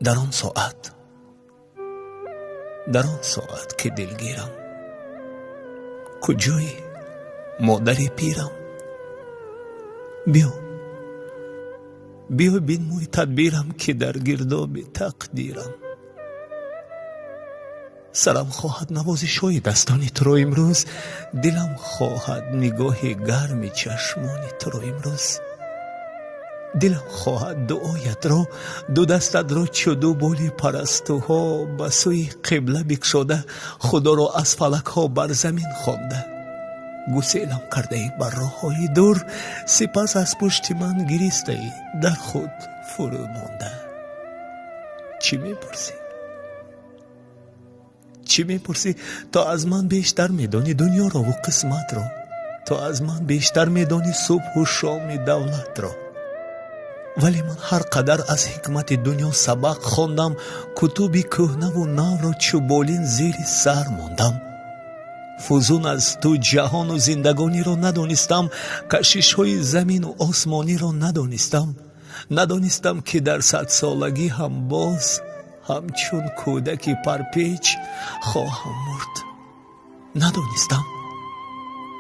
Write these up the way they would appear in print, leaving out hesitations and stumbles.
Дар он соат, дар он соат ки дилгирам, куҷоӣ, модари пирам? Биё, биё, бинмӯй тадбирам, ки дар гирдоби тақдирам. Сарам хоҳад навозишҳои дастони туро имрӯз, дилам хоҳад нигоҳи гарми чашмони туро имрӯз, дилам хоҳад дуоятро, ду дастатро чу ду боли парастуҳо ба сӯи қибла бикшода, Худоро аз фалакҳо бар замин хонда. Гуселам кардаӣ бар роҳҳои дур, сипас аз пушти ман гиристаӣ, дар худ фурӯ монда. Чӣ мепурсӣ? Чӣ мепурсӣ? То аз ман бештар медонӣ дунёрову қисматро, то аз ман бештар медонӣ субҳу шоми давлатро. Вале ман ҳар қадар аз ҳикмати дунё сабақ хондам, кутуби кӯҳнаву навро чу болин зери сар мондам. Фузун аз ту ҷаҳону зиндагониро надонистам, кашишҳои замину осмониро надонистам. Надонистам, ки дар садсолагӣ ҳам боз ҳамчун кӯдаки парпеч хоҳам мурд. Надонистам,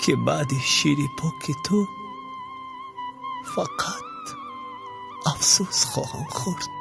ки баъди шири поки ту фақат афсӯс хоҳам хӯрд.